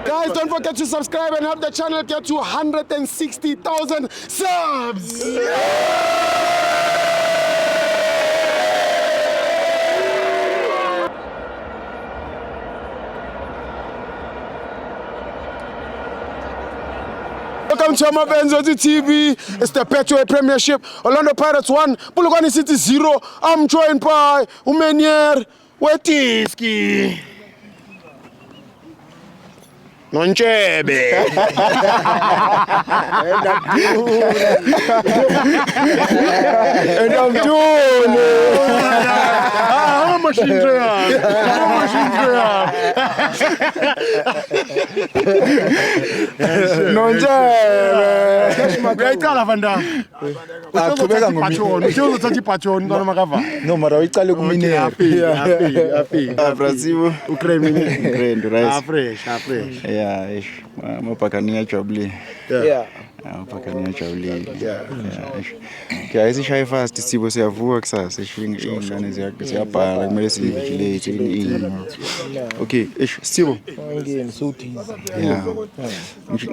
Guys, don't forget to subscribe and help the channel get to 160,000 subs. Welcome to Amabenzosi TV. It's the Betway Premiership. Orlando Pirates 1, Polokwane City 0. I'm joined by Umenier Wetiski. Nontshebe. And I'm doing. Ah, Nontshebe. Uyayiqala Van Aqhubeka ngomi- Uzothatha ibhathoni ntwana makava. No, mara uyiqale kuminere. Afike. Ah, Brazil. Ukraine. Grand, right? Ah, fresh, ah, fresh. Yeah, eish. Amabhakani ajabulile. Yeah. Amabhakani ajabulile. Yeah. Eish. Okay, ayisishaye fast Sibo, siyavuka kusasa. Eish, iy'ngane ziyabhala, kumele sivigilate ini. Okay, eish, Sibo. Angene so dizzy. Yeah.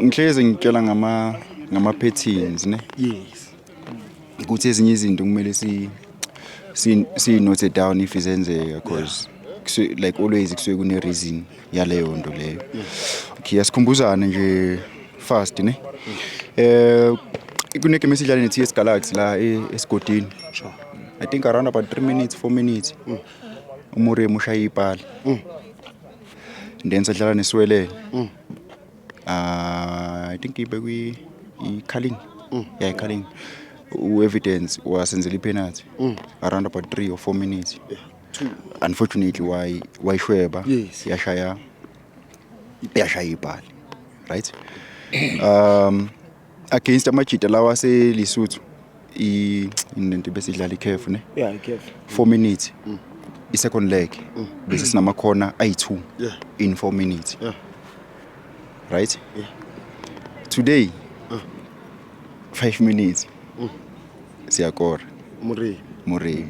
Ngihlezi ngitshela ngama patterns, ne? Yes. Ukuthi ezinye izinto kumele si note down if izenzeka, because like always kusuke kune reason yaleyo nto leyo. Okay, asikhumbuzane nje fast, ne? Kune game esidlala ne TS Galaxy la esigodini. Sure. I think around about 3 minutes, 4 minutes. UMuremu ushaya ipali. And then sadlala neSiwelele. I think ibe kwi iCarling. Yeah, iCarling. U-Evidence wasenzela i-penalty around about 3 or 4 minutes. Yeah. Two. Unfortunately why wayishweba Yes. yashaya ipali. Right? Against amajita lawa aseLesotho, i into besidlala iCAF, ne? Yeah, careful. 4 minutes. I-second leg bese sinamakhona ayi-2 in 4 minutes. Right? Yeah. Today 5 minutes siyakora. Muri. Moremi.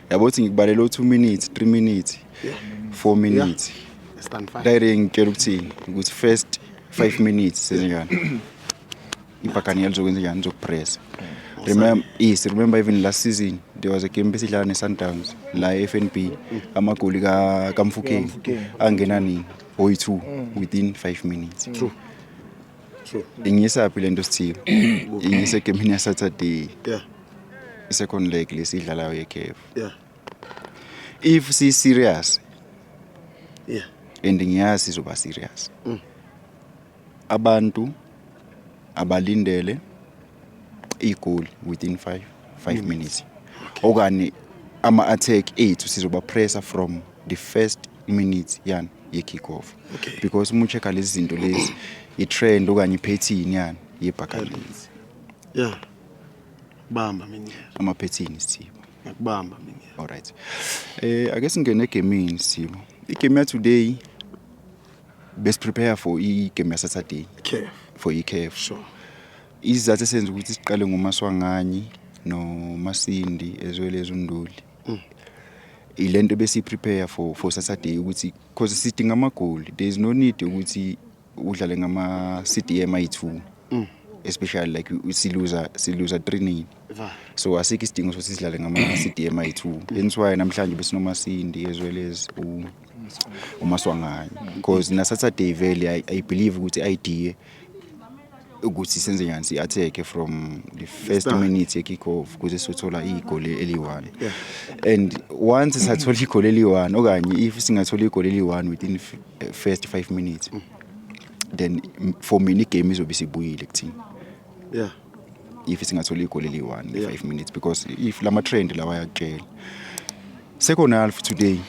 Yabo ukuthi ngikubalela 2 minutes, 3 minutes, 4 minutes. Stand 5. Dire ngitshela ukuthini, ukuthi first 5 minutes senzenjani, ibhakani yalizokwenza njani, izokupressa. Remember, yes, remember even last season there was a game besidlala ne-Sundowns la e-FNB, amagoli kaMfukeng Mofokeng. angena nini, oyi-2 within 5 minutes. True. True. Ingiyisaphi le nto, Sithibe? Ingiyise egemini yaSaturday, i-second leg lesidlalayo ye-CAF. If si-serious, and ngiyazi sizoba serious, abantu abalindele igoli within 5 minutes okanye ama-attack ethu sizoba pressa from the first minute yani ye-kick off. Because uma ucheck-a lezi zinto lezi, i-trend okanye i-pattern yani ye-Buccaneers. Yeah. Bamba mina. Ama-pattern, Sithibo. Ngiyakubamba mina. Alright, ake singene egemini, Sithibo. Igame ya today, best prepare for igame ya Saturday. CAF. For i-CAF. Sure. Isizathu esenza ukuthi siqale ngoMaswanganyi noMasindi as well as uNduli, ilento besi prepare for Saturday, ukuthi because sidinga amagoli. There is no need ukuthi udlale ngama CDM ayi2, especially like siluza 3-0. Va. So asikho isidingo sokuthi sidlale ngama CDM ayi2. Hence why namhlanje besinoMasindi as well as uMaswanganyi, because na Saturday vele I believe ukuthi idea ukuthi senze njani, si-attack from the first Start. minute ye-kick off ukuze sizothola igoli eliyi-1. And once sathola igoli eliyi-1, okanye if singathola igoli eliyi-1 within first 5 minutes, then for mina igame izobe isibuyile kuthina. If singathola igoli eliyi-1 nge-5 minutes, because if lama trend lawa ayakutshela. Second half today,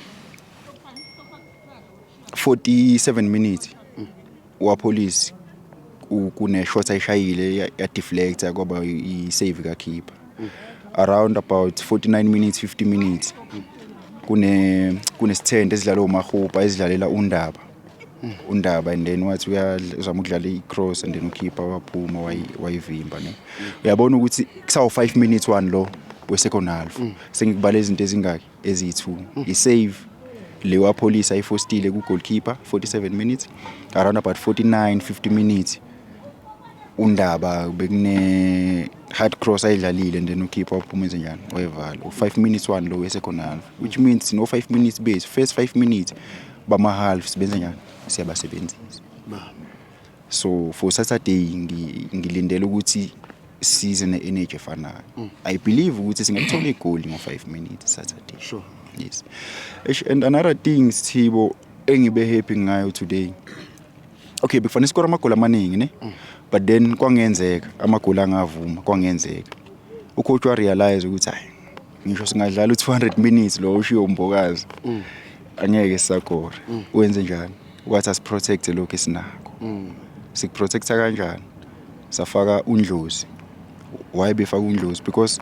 47 minutes, waPolisi kune shot ayishayile ya deflector, kwaba i-save kakeeper. Around about 49 minutes, 50 minutes, kunesithende esidlala uMahupa ezidlalela uNdaba, and then wathi uyazama ukudlala i-cross and then ukeeper waphuma wayivimba, ne? Uyabona ukuthi kusawu 5 minutes one lo we second half, sengikubala izinto ezingaki? Eziyi-2, i-save Le Appollis ayifostile ku goalkeeper 47 minutes, around about 49 50 minutes undaba bekune hard cross ayidlalile and then ukeeper waphuma enze njani, wayivala. U5 minutes one lo second half, which means no 5 minutes base, first 5 minutes bama halves benze njani, siyabasebenzisa. So for Saturday ngilindele ukuthi size ne-energy efanayo. I believe ukuthi singathola igoli ngo-5 minutes Saturday. Yes. Eish, and another thing, Sithibo, engibe happy ngayo today, okay, bekufanele sikore amagoli amaningi ne, but then kwangenzeka amagoli angavuma, kwangenzeka ucoach wa realize ukuthi hayi, ngisho singadlala u200 minutes lo ushiyo uMbokazi angeke sisakore. Wenze njani? Wathi asiprotect lokho esinakho. Sikuprotecta kanjani? Safaka uNdlozi. Why befaka uNdlozi? Because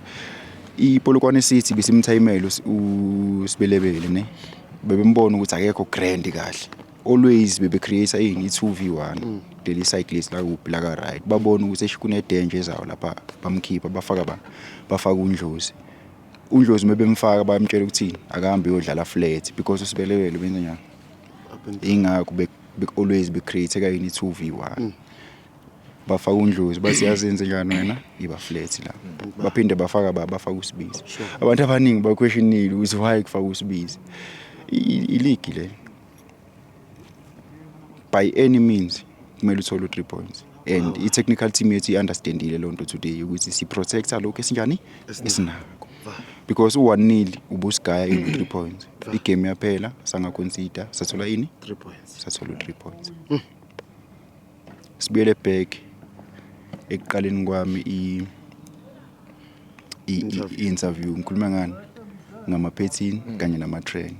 iPolokwane City bisimthayimela uSibelebele ne, bebembona ukuthi akekho grand kahle, always bebe create ini, i2v1 leli cyclist la kuphi, la ka right. Babona ukuthi eish, kune danger ezayo lapha, bamkhipha, bafaka ba bafaka uNdlozi. UNdlozi mebemfaka bayamtshela ukuthi akahambe uyodlala flat because uSibelebele benze njani? Ingakho be always be create ka yini, 2v1. Bafaka uNdlozi, bathi yazenze njani wena, iba flat la. Baphinde bafaka bafaka uSibisi. Abantu abaningi baquestionile ukuthi why kufaka uSibisi. I-league le, by any means kumele uthole u3 points, and i-technical team yethu i-understandile loo nto today ukuthi si-protecta lokhu esinjani, esinakho, because u-1-0 ubusigaya in 3 points, igame yaphela, sangaconsider, sathola ini? 3 points. Sathola u-3 points. Sibuyele back ekuqaleni kwami i-interview, ngikhuluma ngani? Ngama-pattern kanye nama-trend.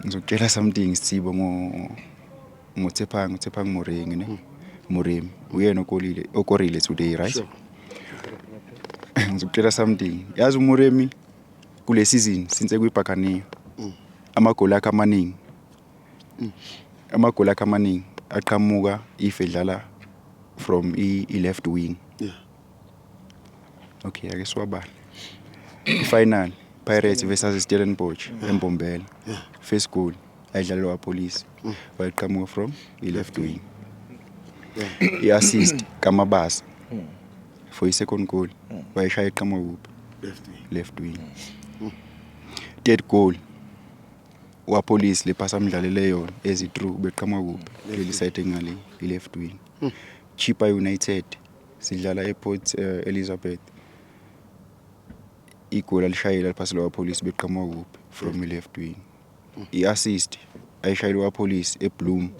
Ngizokutshela something, Sithibo, ngoTshepang, uTshepang Moremi ne, Moremi uyena okolile, okorile today, right? Sure. Ngizokutshela something, yazi uMoremi kule season since ekuyibhakaniya, amagoli akhe amaningi aqhamuka if edlala from i-left wing. Okay, ake siwabale. I-final Pirates versus Stellenbosch eMbombela, first goal ayidlalelwa Appollis wayeqhamuka from i-left wing. I-assist kaMabasa for i-second goal wayeshaya eqhamuka kuphi? Left wing. Left wing. Third goal waPolisi, le pass amdlalele yona ezi through beqhamuka kuphi? Leli side engale, i-left wing. Chippa United sidlala ePort Elizabeth, igoli alishayela liphasi laPolisi beqhamuka kuphi? From i-left wing. I-assist ayishayelwe waPolisi eBloom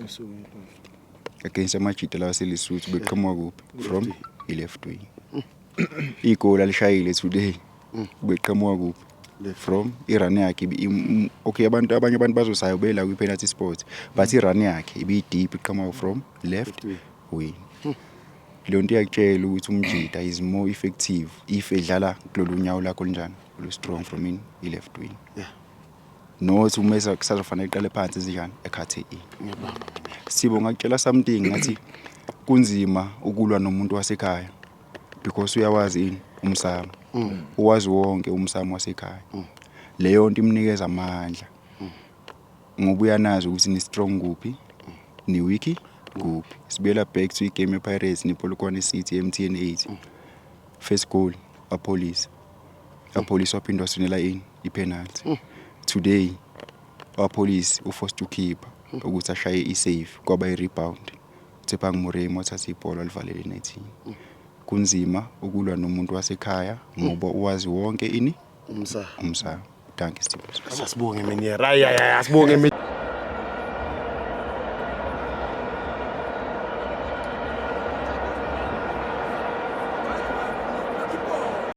against amajita lawa seLesotho beqhamuka kuphi? From i-left wing. Igoli alishayile today beqhamuka kuphi? Left. From i-run yakhe okay, abantu, abanye abantu bazosaya bela kwi-penalty spot, but i-run yakhe ibi-deep, iqhamuka from left Left wing. Wing. Leyo nto iyakutshela ukuthi umjita is more effective if edlala kulolu nyawo lakho olunjani, olu strong, from in i-left wing. Not umesa kusazofanele iqale phansi ezinjani, ekhathe i Ngiyabamba. Sibo, ngakutshela something, ngathi kunzima ukulwa nomuntu wasekhaya because uyawazi ini, umsamo, uwazi wonke umsamo wasekhaya. Leyo nto imnikeza amandla ngoba uyanazi ukuthi ni strong kuphi, ni weak kuphi. Sibuyela back to igame yePirates nePolokwane City, MTN 8. First goal Appollis, Appollis waphindwa wasinela ini, ipenalty. Today Appollis uforced ukeeper ukuthi ashaye isave, kwaba i-rebound, Tshepang Moremi wathatha ibhola alivalele enethini. Kunzima ukulwa nomuntu wasekhaya ngoba uwazi wonke ini? Umsa. Umsamo. Dankie, Steve. Asibonge, Meneer. Hayi hayi, asibonge.